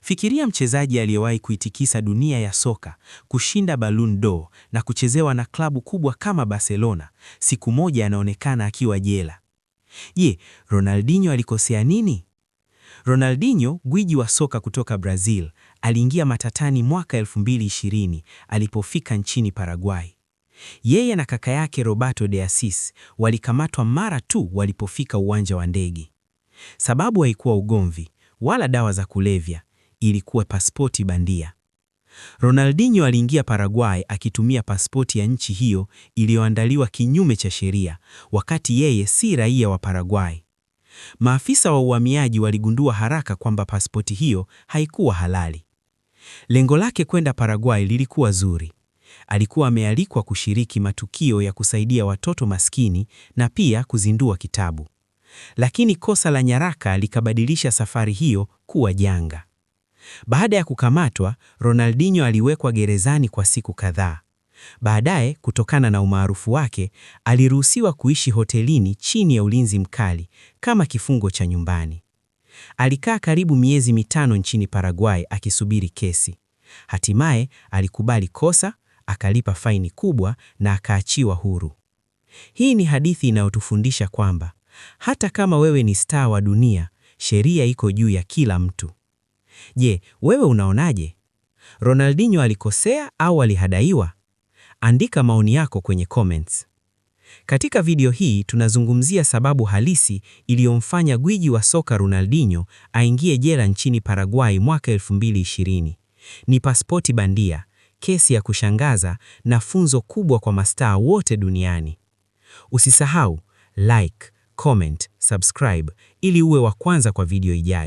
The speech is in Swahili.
Fikiria mchezaji aliyewahi kuitikisa dunia ya soka, kushinda Ballon d'Or na kuchezewa na klabu kubwa kama Barcelona, siku moja anaonekana akiwa jela. Je, Ronaldinho alikosea nini? Ronaldinho, gwiji wa soka kutoka Brazil, aliingia matatani mwaka 2020 alipofika nchini Paraguay. Yeye na kaka yake Roberto de Assis walikamatwa mara tu walipofika uwanja wa ndege. Sababu haikuwa ugomvi wala dawa za kulevya, ilikuwa pasipoti bandia. Ronaldinho aliingia Paraguay akitumia pasipoti ya nchi hiyo iliyoandaliwa kinyume cha sheria, wakati yeye si raia wa Paraguay. Maafisa wa uhamiaji waligundua haraka kwamba pasipoti hiyo haikuwa halali. Lengo lake kwenda Paraguay lilikuwa zuri. Alikuwa amealikwa kushiriki matukio ya kusaidia watoto maskini na pia kuzindua kitabu. Lakini kosa la nyaraka likabadilisha safari hiyo kuwa janga. Baada ya kukamatwa, Ronaldinho aliwekwa gerezani kwa siku kadhaa. Baadaye, kutokana na umaarufu wake, aliruhusiwa kuishi hotelini chini ya ulinzi mkali kama kifungo cha nyumbani. Alikaa karibu miezi 5 nchini Paraguay akisubiri kesi. Hatimaye alikubali kosa, akalipa faini kubwa na akaachiwa huru. Hii ni hadithi inayotufundisha kwamba hata kama wewe ni star wa dunia, sheria iko juu ya kila mtu. Je, wewe unaonaje? Ronaldinho alikosea au alihadaiwa? Andika maoni yako kwenye comments. Katika video hii tunazungumzia sababu halisi iliyomfanya gwiji wa soka Ronaldinho aingie jela nchini Paraguay mwaka 2020. Ni pasipoti bandia, kesi ya kushangaza na funzo kubwa kwa mastaa wote duniani. Usisahau like, comment, subscribe ili uwe wa kwanza kwa video ijayo.